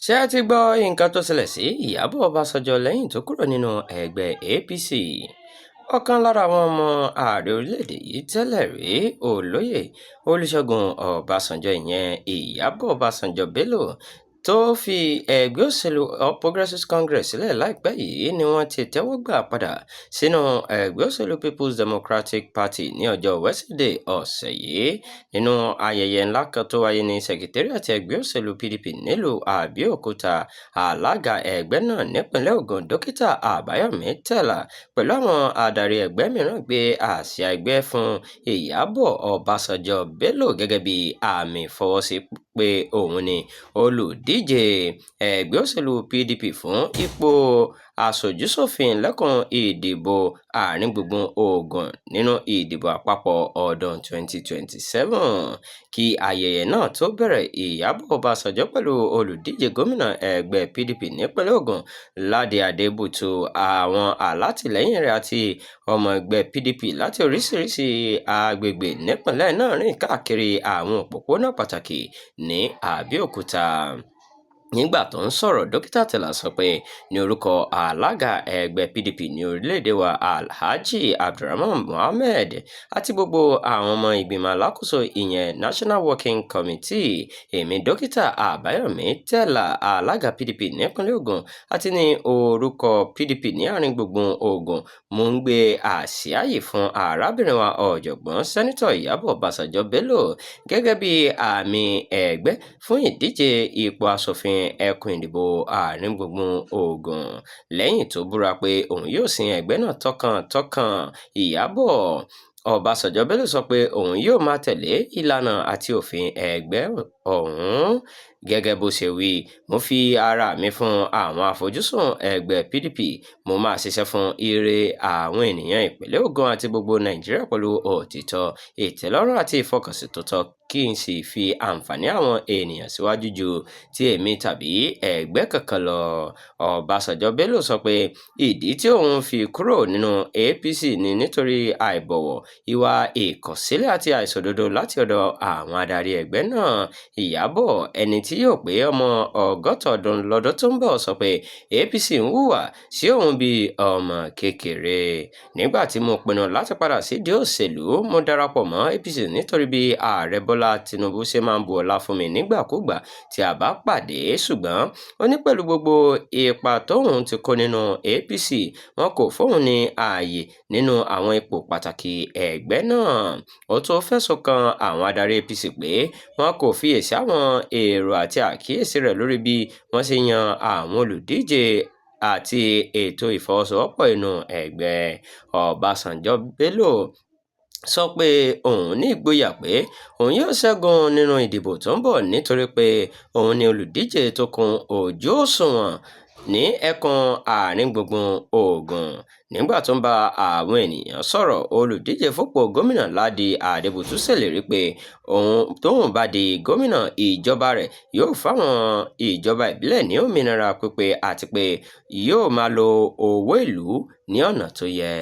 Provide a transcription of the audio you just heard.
Ṣé ẹ ti gbọ́ nǹkan tó ṣẹlẹ̀ sí Ìyábọ̀ Ọbásanjọ́ lẹ́yìn tó kúrò nínú ẹgbẹ́ APC? Ọ̀kan lára àwọn ọmọ ààrẹ orílẹ̀-èdè yìí tẹ́lẹ̀ rí, Olóyè Olúṣẹ́gun Ọbásanjọ́, ìyẹn Ìyábọ̀ Ọbásanjọ́ Bello, tó fi ẹgbẹ́ òṣèlú All Progressives Congress sílẹ̀ láìpẹ́ yìí ni wọ́n ti tẹ́wọ́ gbà padà sínú ẹgbẹ́ òṣèlú People's Democratic Party ní ọjọ́ Wẹ́sídẹ̀ẹ́ ọ̀sẹ̀ yìí nínú ayẹyẹ ńlá kan tó wáyé ní sẹkítẹ́rìàtì ẹgbẹ́ òṣèlú PDP nílùú Abẹ́òkúta. Alága ẹgbẹ́ náà nípìnlẹ̀ Ògùn, Dókítà Àbáyọ̀mí Tẹ́lá, pẹ̀lú àwọn adarí ẹgbẹ́ mìíràn gbé àsíá ẹgbẹ́ fún Ìyábọ̀ Ọbásanjọ́ Bello gẹ́gẹ́ bí àmì ìfọwọ́sí pé òun ni olùdíje ẹgbẹ́ òṣèlú PDP fún ipò aṣojú-ṣòfin lẹ́kùn ìdìbò àárín-gbùngbùn Ògùn nínú ìdìbò àpapọ̀ ọdún 2027. Kí ayẹyẹ náà tó bẹ̀rẹ̀, Ìyábọ̀ Ọbásanjọ́ pẹ̀lú olùdíje gómìnà ẹgbẹ́ PDP nípìnlẹ̀ Ògùn, Ládi Adébútú, àwọn alátìlẹ́yìn rẹ̀ àti ọmọ ẹgbẹ́ PDP láti orísìírísìí agbègbè nípìnlẹ̀ náà rìn káàkiri àwọn òpópónà pàtàkì ní Abẹ́òkúta. Nígbà tó ń sọ̀rọ̀, Dókítà Tella sọ pé ní orúkọ alága ẹgbẹ́ PDP ní orílẹ̀-èdè wa, Alhaji AbdulRahman Mohammed, àti gbogbo àwọn ọmọ ìgbìmọ̀ alákòóso, ìyẹn National Working Committee, èmi Dókítà Àbáyọ̀mí Tella, alága PDP nípìnlẹ̀ Ògùn, àti ní orúkọ PDP ní àárín-gbùngbùn Ògùn, mò ń gbé àsíá yìí fún arábìnrin wa Ọ̀jọ̀gbọ́n Sẹ́nitọ̀ Ìyábọ̀ Ọbásanjọ́ Bello gẹ́gẹ́ bí àmì ẹgbẹ́ fún ìdíje ipò aṣòfin ẹkùn ìdìbò àárín-gbùngbùn Ògùn. Lẹ́yìn tó búra pé òun yóò sin ẹgbẹ́ náà tọkàntọkàn, Ìyábọ̀ Ọbásanjọ́ Bello sọ pé òun yóò máa tẹ̀lé ìlànà àti òfin ẹgbẹ́ ọ̀hún. Gẹ́gẹ́ bó ṣe wí, "Mo fi ara mi fún àwọn àfojúsùn ẹgbẹ́ PDP, mo máa ṣiṣẹ́ fún ire àwọn ènìyàn ìpínlẹ̀ Ògùn àti gbogbo Nàìjíríà pẹ̀lú òtítọ́, ìtẹ́lọ́rùn àti ìfọkànsìn tó tọ́ kí n sì fi àǹfààní àwọn ènìyàn síwájú ju ti èmi tàbí ẹgbẹ́ kankan lọ." Ọbásanjọ́ Bello sọ pé ìdí tí òun fi kúrò nínú APC ni nítorí àìbọ̀wọ̀, ìwà ìkọ̀sílẹ̀ àti àìṣòdodo láti ọ̀dọ̀ àwọn adarí ẹgbẹ́ náà. Ìyábọ̀, ẹni tí yóò pé ọmọ 60 ọdún lọ́dún tó ń bọ̀, sọ pé APC ń hùwà sí òun bíi ọmọ kékeré. "Nígbà tí mo pinnu láti padà sídìí òṣèlú, mo darapọ̀ mọ́ APC nítorí bí Ààrẹ Bọ́lá Tinubu ṣe máa ń bu ọlá fún mi nígbàkúùgbà tí a bá pàdé, ṣùgbọ́n ó ní pẹ̀lú gbogbo ipa tóun ti kó nínú APC, wọn kò fóun ní ààyè nínú àwọn ipò pàtàkì ẹgbẹ́ náà." Ó tún fẹ̀sùn kan àwọn adarí APC pé wọn kò fiyèsí àwọn èrò àti àkíyèsí rẹ̀ lórí bí wọ́n ṣe yan àwọn olùdíje àti ètò ìfọwọ́sowọ́pọ̀ inú ẹgbẹ́. Ọbásanjọ́ Bello sọ pé òun ní ìgboyà pé òun yóò ṣẹ́gun nínú ìdìbò tó ń bọ̀ nítorí pé òun ni olùdíje tó kún ojú òṣùwọ̀n ní ẹkùn àárín-gbùngbùn Ògùn. Nígbà tó ń bá àwọn ènìyàn sọ̀rọ̀, olùdíje fúnpò gómìnà Ládi Adébútú ṣèlérí pé tóun bá di gómìnà, ìjọba rẹ̀ yóò fáwọn ìjọba ìbílẹ̀ ní òmìnira pípé àti pé yóò máa lo owó ìlú ní ọ̀nà tó yẹ.